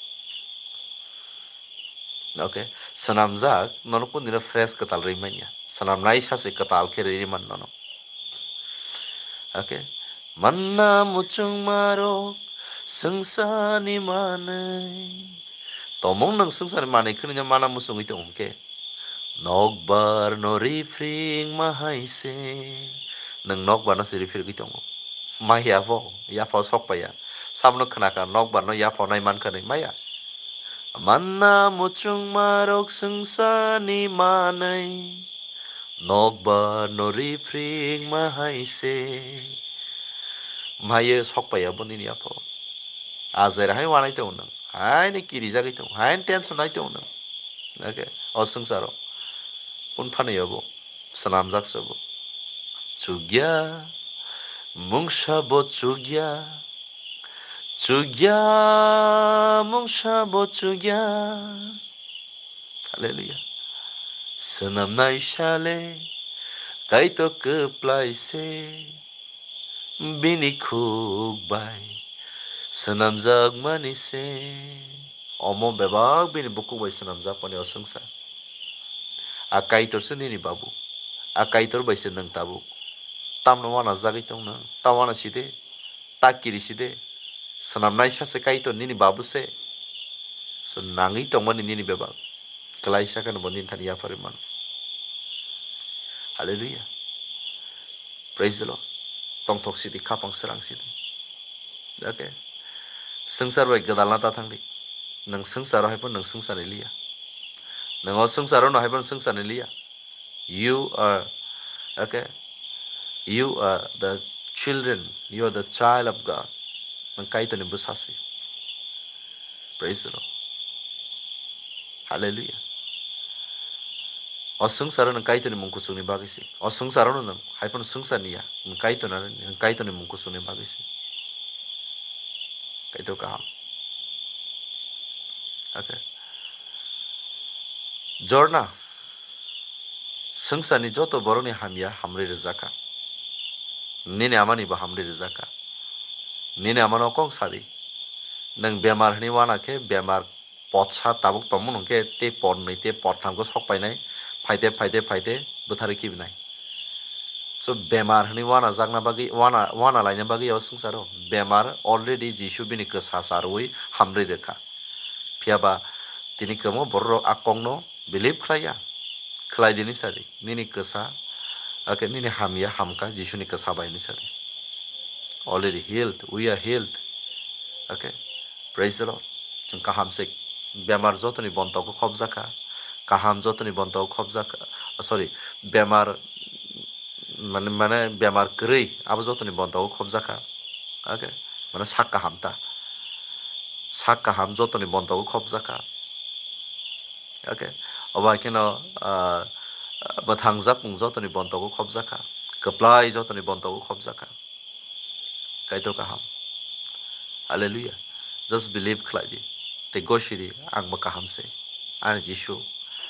Okay, swnamjak, nono kundino fresh kwtal rwi manya. Swnamnai sase kwtal khe rwi man nono. Okay, manna muchungmarok swngcharni manwi. Tomung nwng swngcharni manwi khwnino mana muchungwi tong hwnkhe. Nokbar no rifring ma hai se. Nwng nokbar no se rifrigwi tongo. Maya bo, yapha o sok paiya. Sabono khwnakha nokbar no yapha o nai mankha nai maya. Manna muchungmarok swngcharni manwi. Nokbar no rifring ma hai se. Maya sok paiya bo nini yapha o. Ajai hai wanai tongo nwng. Haino kirijagwi tongo. Haino tension nai tongo nwng. Okay. O swngcharo. Kung phanai obo. Swnamjak se bo. Chukya. Mungsa bo chukya. Chukya. Mungsa bo chukya. Hallelujah. Swnamnai sale. Kaitor kwplai se. Bini khuk bai swnamjak mani se. Omo bebak bini bukuk bai swnamjakmani o swngchar. A Kaitor se nini babu. A Kaitor bai se nwng tabuk. Tamno uanajagwi tong nwng? Ta uana si de. Ta kiri si de. Swnamnaisa se Kaitor nini babu se. So nangwi tongmani nini bebak. Kwlaisa kheno bo nini thani yapharwi mano. Hallelujah. Praise the Lord. Tongthok sidi, khapang srang sidi. Okay. Swngchar bai gwdalna ta thangdi. Nwng swngcharo hai phano nwng swngcharni liya. Nwng o swngcharo no hai phano swngcharni liya. You are, okay. You are the children. You are the child of God. Nwng Kaitorni bwsa se. Praise the Lord. Hallelujah. O swngcharo nwng Kaitorni mung kuchukni bagwi se. O swngcharo nwng hai phano swngcharni ya. Nwng Kaitorni, nwng Kaitorni mung kuchukni bagwi se. Kaitor kaham. Okay. Jorna. Swngcharni joto borokni hamya hamri rwjakha. Nini amani bo hamri rwjakha. Nini amano kok sadi. Nwng bemar hwnwi uana khe bemar potsa tabuk tongmung hwnkhe tei potnwi tei potthamkhe sok painai, phaite, phaite, phaite bwtharwi khibinai. So bemar hwnwi uanajakna bagwi, uana, uana laina bagwi o swngcharo bemar already Jisu bini kwsa charwi hamri rwkha. Phiya ba tini kwbangma borok rok a kokno believe khlaiya. Khlai di hinwi sadi. Nini kwsa, okay, nini hamya hamkha Jisuni kwsa bai hinwi sadi. Already healed, we are healed. Okay, praise the Lord. Chwng kaham se, bemar jotoni bontogo khobjakha, kaham jotoni bontogo khobjakha, sorry, bemar mane, mane bemar kwrwi abo jotoni bontogo khobjakha. Okay, mane sak kaham ta, sak kaham jotoni bontogo khobjakha. Okay, obo hai kheno, ah, mwthangjak mung jotoni bontogo khobjakha, kwplai jotoni bontogo khobjakha. Kaitor kaham. Hallelujah. Just believe khlai di. Tei gosi di, ang bo kaham se. Ani Jisu.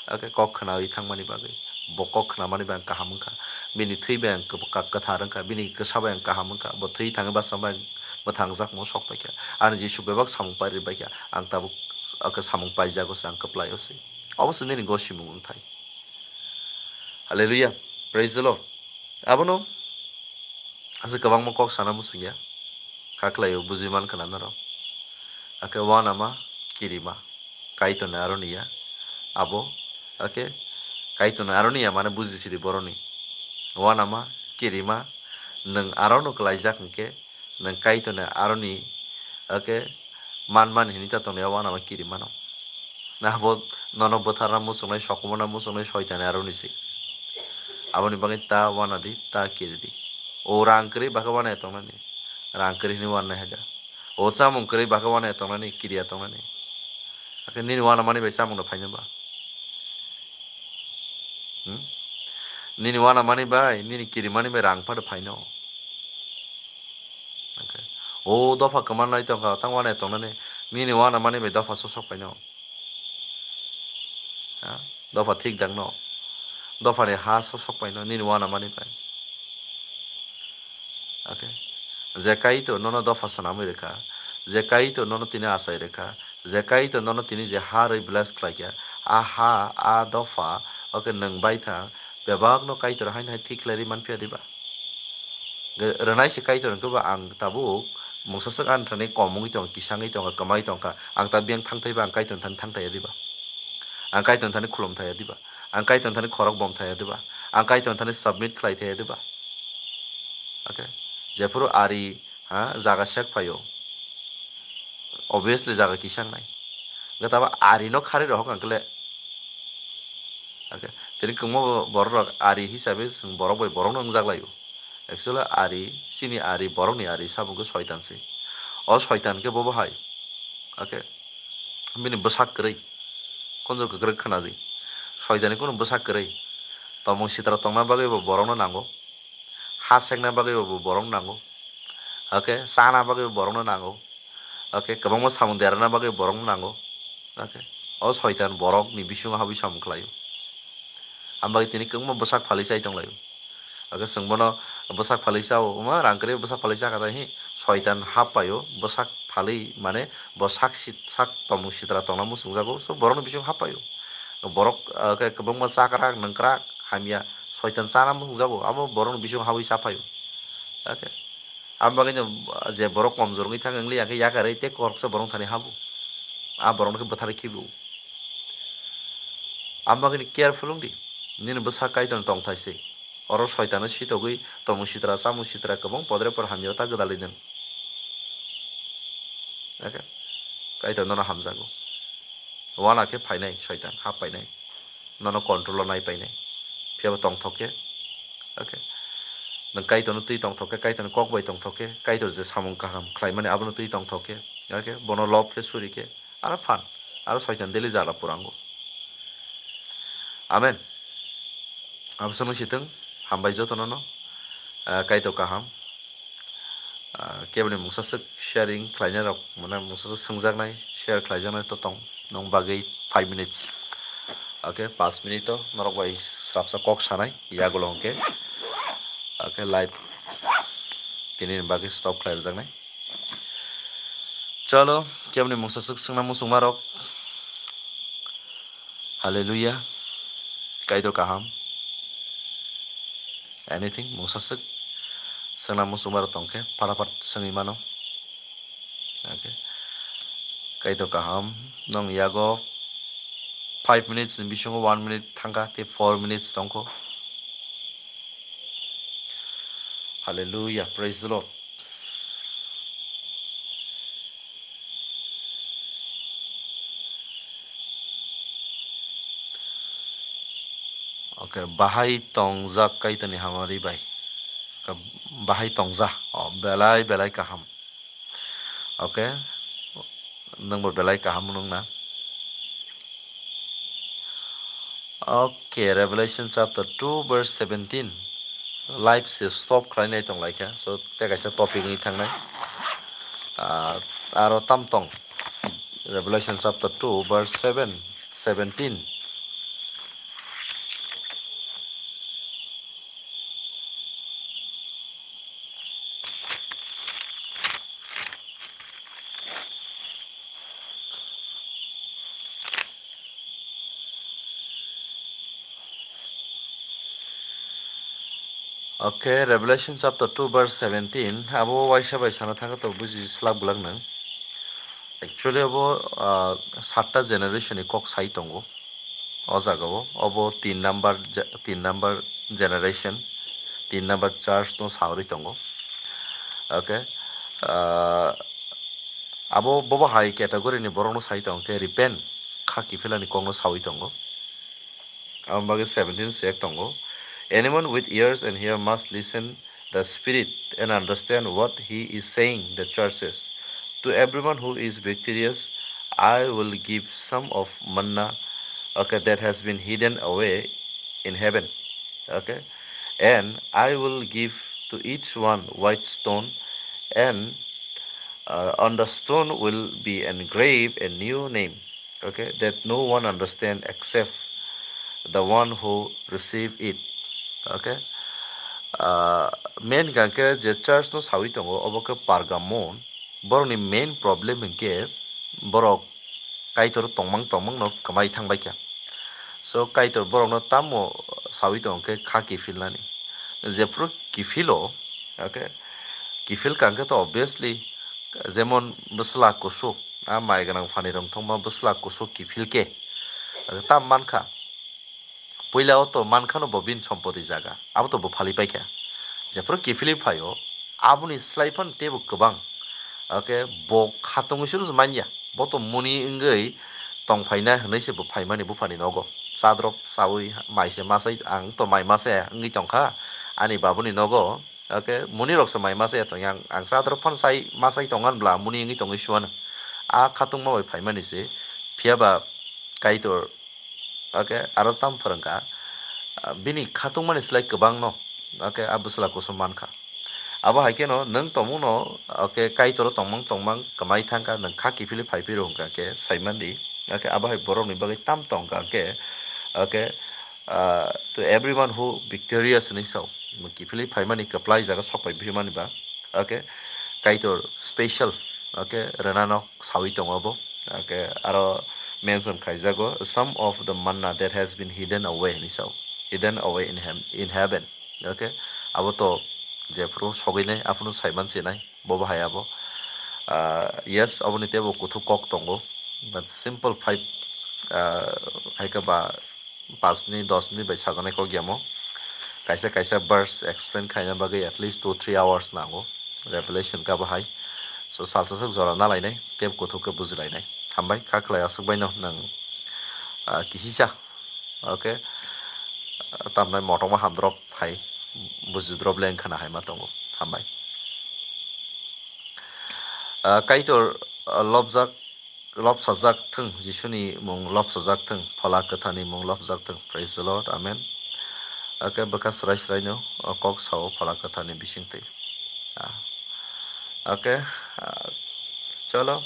Ake kok khnawi thangmani bagwi. Bo kok khnamani bai ang kaham wngkha. Bini thwi bai ang kw-, ka-, kwthar wngkha. Bini kwsa bai ang kaham wngkha. Bo thwi thangwi bachama bai ang mwthangjakmung sok paikha. Ani Jisu bebak samung pairi baikha. Ang tabuk ake samung paijago se, ang kwplai o se. Obo se nini gosimung wngthai. Hallelujah. Praise the Lord. Abono aswk kwbangma kok sana muchungya. Kha khlaio, bujui mankha na norok. Ake uanama kirima. Kaitorni aroni ya. Abo, ake Kaitorni aroni ya mane buji sidi boroni. Uanama kirima, nwng arono kwlaijak hwnkhe, nwng Kaitorni aroni, ake manmani hinwi ta tongnaio uanama kirimano. Abo nono bwtharna muchungnai, sokomorna muchungnai soitani aroni se. Aboni bagwi ta uana di, ta kiri di. O rang kwrwi bakhe uanai tongnani. Rang kwrwi hinwi uanai haida. O chamung kwrwi bakhe uanai tongnani, kiriya tongnani. Akhe nini uanamani bai chamung no phaino ba? Hmm? Nini uanamani bai, nini kirimani bai rang phado phaino. Okay. O dopha kwmannai tongkha, tang uanai tongnani, nini uanamani bai dopha sosok phaino. Ha? Dopha thik dang no. Dophani ha sosok phaino, nini uanamani bai. Okay. Je Kaitor nono dopha swnamwi rwkha, je Kaitor nono tini achai rwkha, je Kaitor nono tini je ha rwi bless khlaikha, a ha, a dopha, okay, nwng bai thang, bebakno Kaitor haino hai thik khlai rwi manphiya diba? Ge-, rwnai se Kaitor hwnkhe ba ang tabuk mungsaswk ani thani kom wngwi tongo, kisangwi tongo, kwmai tongkha, ang ta biyang thangthai ba ang Kaitor thani thangthai ya diba? Ang Kaitor thani khulum thai ya diba? Ang Kaitor thani khorok bom thai ya diba? Ang Kaitor thani submit khlai thai ya diba? Okay. Jephuru ari, ha, jaga sek phaio. Obviously jaga kisangnai. Gata ba ari no khari rohok ang kle. Okay. Tini kwbangma borok rok ari hisabe chwng borok bai borok no wngjak laio. Actually ari, chini ari, borok ni ari sabung khe soitan se. O soitan khe bobo hai. Okay. Bini bwsak kwrwi. Konjor kwkrwi khwna di. Soitani kunu bwsak kwrwi. Tomung sitra tongna bagwi bo borok no nango. Ha sekna bagwi bo borok nango. Okay, chana bagwi bo borok no nango. Okay, kwbangma samung derana bagwi borok no nango. Okay, o soitan borok ni bisingo habwi samung khlaio. Ang bagwi tini kwbangma bwsak phalwi chai tonglaio. Okay, chwng bono bwsak phalwi chao, wngma rang kwrwi bwsak phalwi chakha ta hi, soitan hap paio, bwsak phalwi, mane bo sak sit-, sak tongmung sitra tongna muchungjago, so borokni bisingo haphaio. Borok, ah, khe kwbangma chakrak, nungkrak, hamya, soitan chana muchungjago, abo borokni bisingo habwi chaphaio. Okay. Abo bagwino je borok komjor wngwi thang wngli, yakhe yakarwi tei khoroksa borok thani habo. A borokno khe bwtharwi khibo. Abo bagwino careful wngdi. Nini bwsa Kaitorni tongthai se. Oro soitano sitogwi tongmung sitra, chamung sitra kwbang podre por hamya ta gwdalwi nwng. Okay. Kaitor nono hamjago. Wana khe phainai soitan, hap painai. Nono control o nai painai. Phiyaba tongthok khe. Okay. Nwng Kaitorno twi tongthok khe, Kaitorni kok bai tongthok khe, Kaitor je samung kaham khlaimani abono twi tongthok khe. Okay. Bono lob khe, suri khe. Aro phan. Aro soitan daily jala purango. Amen. Abosongo sitwng, hambai jotono no, ah, Kaitor kaham. Ah, keboni mungsa swk sharing khlainai rok, mane mungsa swk swngjaknai, share khlaijaknai to tong, nong bagwi five minutes. Okay, paanch minute o norok bai srapsa kok sanai, yagulo hwnkhe. Okay, live tini ni bagwi stop khlai rwjaknai. Cholo, keboni mungsa swk swngna muchungma rok. Hallelujah. Kaitor kaham. Anything, mungsa swk swngna muchungma rok tongkhe, phataphot swngwi mano. Okay. Kaitor kaham, nong yago five minutes ni bisingo one minute thangkha, tei four minutes tongkho. Hallelujah, praise the Lord. Okay, bahai tongjak Kaitorni hamari bai. Okay, bahai tongja, oh, belai belai kaham. Okay, nwngbo belai kaham wngna. Okay, Revelation chapter two verse seventeen. Live se stop khlainai tonglaikha. So, tei kaisa topic wngwi thangnai. Ah, aro tam tong. Revelation chapter two verse seven, seventeen. Okay, Revelation chapter two verse seventeen, abo waisa bai sana thangkha to buji slak bulak nang. Actually, abo, ah, satta generation ni kok sai tongo. O jaga o, obo tin number ge-, tin number generation, tin number church no sawi tongo. Okay, ah, abo bobo hai category ni borok no sai tongo khe repent, kha kiphilani kok no sawi tongo. Aboni bagwi seventeen sek tongo. Anyone with ears and hear must listen the Spirit and understand what he is saying the churches. To everyone who is victorious, I will give some of manna, okay, that has been hidden away in heaven. Okay? And I will give to each one white stone, and, uh, on the stone will be engraved a new name, okay, that no one understand except the one who receive it. Okay? Ah, main hwnkhe je church no sawi tongo, obo khe Pergamon. Borokni main problem hwnkhe borok Kaitor tongmang tongmang no kwmai thangbaikha. So Kaitor borokno tamo sawi tongo khe kha kiphilnani. Jephru kiphilo, okay, kiphil kha hwnkhe to obviously jemon bwsla kusu, a mai gwnang phanirok thangma bwsla kusu kiphil khe, tam mankha. Puila o to mankhano bo bini sompoti jaga, abo to bo phali paikha. Jephru kiphilwi phaio, aboni slai phano teibo kwbang. Oke, bo khatungwi se manya, bo to muni wngwi tongphaina hwnwi se bo phaimani buphani nogo. Chadrop chawi mai se masai, ang to mai masa wngwi tongkha ani babuni nogo. Oke, muni rok se mai masa tongya, ang, ang chadrop phano chai masai tongan bla muni wngwi tongwi suano. A khatungma bai phaimani se, phiya ba Kaitor Oke, aro tamo phwrwngkha, ah, bini khatungmani slai kwbangno, oke, a bwsla kusu mankha. Abo hai kheno nwng tongmungno, oke, Kaitoro tongmang tongmang kwmai thangkha, nwng kha kiphilwi phai phiro hwnkha khe saimandi. Oke, abo hai borokni bagwi tam tongkha hwnkhe, oke, ah, to everyone who victorious hinwi sao, kiphilwi phaimani kwplai jaga sok pai phimani ba, oke, Kaitor special Okay, rwnano sawi tongo bo. Okay, aro mention khaijago, "Some of the manna that has been hidden away," hinwi sao, "hidden away in hem-, in heaven." Okay, abo to jephuru sogwinai aphuru saiman sinai, bo bahai abo. Ah, yes, aboni teibo kuthuk kok tongo, but simple five, ah, hai khe ba, paanch minute, dos minute bai sajaknai kok yamo. Kaisa kaisa verse explain khaina bagwi at least two three hours nango. Revelation ka bahai. So salsa sak jora nalainai, teibo kuthuk khe bujilainai. Hambai, kha khlai aswk baino nwng, ah, kisisa. Okay. Tamnai motokma hamdrop hai bujidrop leng khna hai ma tongo. Hambai. Ah, Kaitor, ah, lobjak, lobsajak thung, Jisuni mung lobsajak thung, Phola Kwtharni mung lobjak thung. Praise the Lord. Amen. Okay, bwkha srai srai no, o kok sao Phola Kwtharni bisingtwi. Ah. Okay, ah, cholo.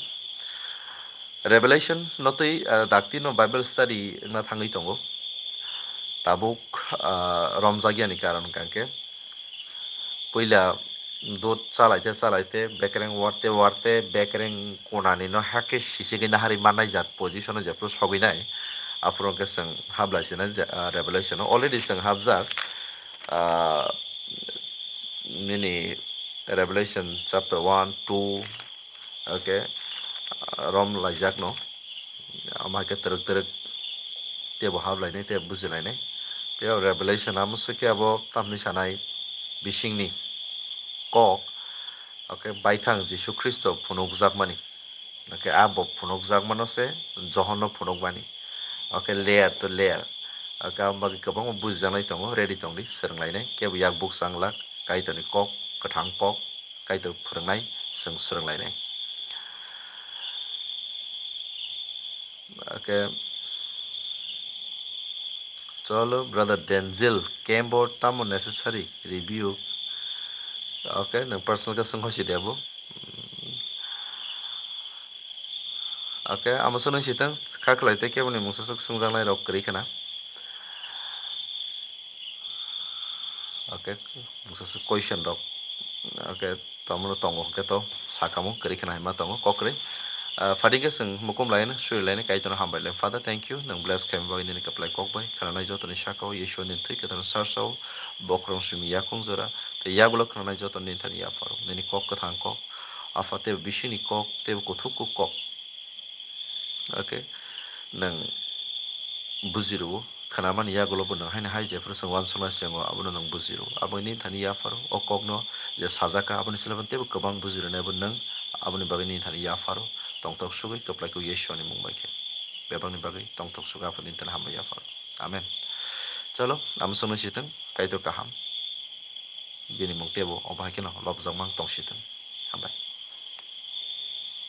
Revelation no twi, ah, dakti no Bible study wngna thangwi tongo. Tabuk, ah, romjakya ni karon hwnkha khe puila dud chalaite chalaite, bekereng warte warte, bekereng konani no hakhe sisigwi nahari mannai jat position o jephuru sogwinai, aphuru hwnkhe chwng hablai sinai je, ah, Revelation o already chwng habjak, ah, nini Revelation chapter one, two, okay, ah, rom laijakno, ama hai khe twrwk twrwk teibo hablainai, teibo bujilainai. Tei o Revelation amo swkhe abo tamni sanai bisingni kok, okay, baithang Jisu Khristo phunukjakmani, okay, abo phunukjakmano se Johonno phunukmani, okay, layer to layer, okay, abo bagwi kwbangma bujijaknai tongo, ready tongdi, swrwnglainai, kebo yak bukchang lak, Kaitorni kok, kwthang kok, Kaitor phwrwngnai, chwng swrwnglainai. Okay. Cholo, brother Denzil, kembo tamo necessary review. Okay, nwng personal khe swngkha si debo. Okay, amo swngwi sitwng, kha khlai tei keboni mungsa swk swngjaknai rok kwrwi khna. Okay, mungsa swk question rok. Okay, tamo tongo hwnkhe to sakamo kwrwi khna hai ma tongo kok kwrwi. Ah, phadi khe chwng mukum laina suri laina Kaitorno hambai lai. Father, thank you, nwng bless khaima bagwi nini kwplai kok bai khwnanai jotoni sakao Yeshua nini thwi kwthar sarsao bokhorok simi yakung jora tei yagulo khwnanai joto nini thani yapharo nini kok kwthang kok, Apha tei bisingni kok tei kuthuk kok. Okay, nwng bujirwo, khnamani yagulo bo nwng haino hai jephuru chwng uansuknai chwng o, abono nwng bujirwo. Abo nini thani yapharo, o kokno je sajak kha, aboni slai teibo kwbang bujirwnai bo nwng, aboni bagwi nini thani yapharo, tongthok sugwi kwplai khe Yeshua ni mung bai khe. Bebakni bagwi tongthok sugwi Apha nini thani hambai yapharo. Amen. Cholo, amo chwngno sitwng, Kaitor kaham. Bini mung teibo obo hai kheno lobjakma tong sitwng. Hambai.